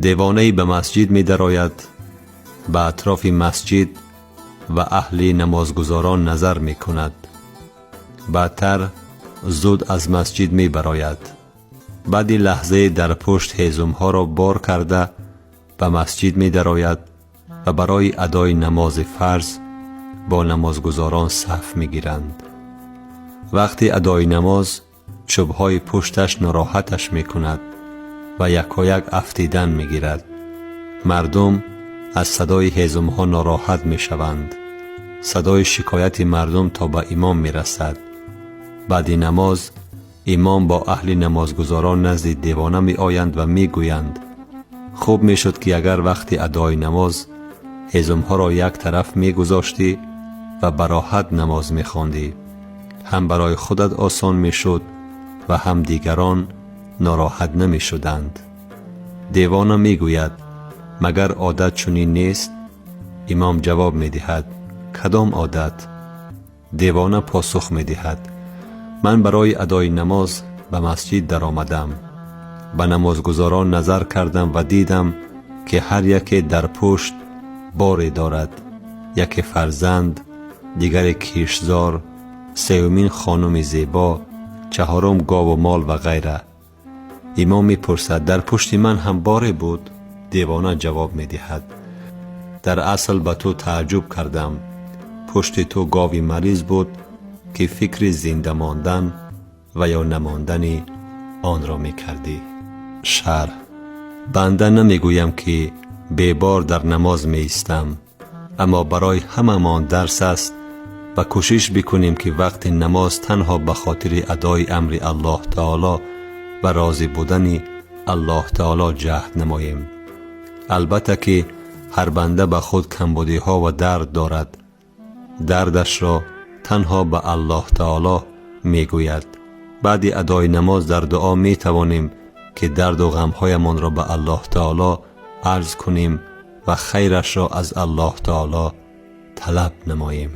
Девонае ба масҷид медарояд, ба атрофи масҷид ва аҳли намозгузорон назар мекунад. Баъдтар зуд аз масҷид мебарояд. Баъди лаҳзае дар пушт ҳезумҳоро бор карда ба масҷид медарояд ва барои адои намози фарз бо намозгузорон саф мегиранд. Вақти адои намоз чӯбҳои пушташ нороҳаташ мекунад ва якояк афтидан мегирад. Мардум аз садои ҳезумҳо нороҳат мешаванд. Садои шикояти мардум то ба имом мерасад. Баъди намоз имом бо аҳли намозгузорон назди девона меоянд ва мегӯянд: хуб мешуд, ки агар вақти адои намоз ҳезумҳоро як тараф мегузоштӣ ва бароҳат намоз мехондӣ. Ҳам барои худат осон мешуд ва ҳам дигарон нороҳат намешуданд. Девона мегӯяд: магар одат чунин нест? Имом ҷавоб медиҳад: кадом одат? Девона посух медиҳад: ман барои адои намоз ба масҷид даромадам, ба намозгузорон назар кардам ва дидам, ки ҳар яке дар пушт боре дорад: яке фарзанд, дигаре киштзор, сеюмин хонуми зебо, чаҳорум гову мол ва ғайра. Имом мепурсад: дар пушти ман ҳам боре буд? Девона ҷавоб медиҳад: дар асл ба ту тааҷҷуб кардам. Пушти ту гови мариз буд, ки фикри зинда мондан ва ё намондани онро мекардӣ. Шарҳ: банда намегӯям, ки бебор дар намоз меистам, аммо барои ҳамамон дарс аст ва кӯшиш бикунем, ки вақти намоз танҳо ба хотири адои амри Аллоҳ таоло ва розӣ будани Аллоҳ таоло ҷаҳд намоем. Албатта, ки ҳар банда ба худ камбудиҳо ва дард дорад. Дардашро танҳо ба Аллоҳ таоло мегӯяд. Баъди адои намоз дар дуо метавонем, ки дарду ғамҳоямонро ба Аллоҳ таоло арз кунем ва хайрашро аз Аллоҳ таоло талаб намоем.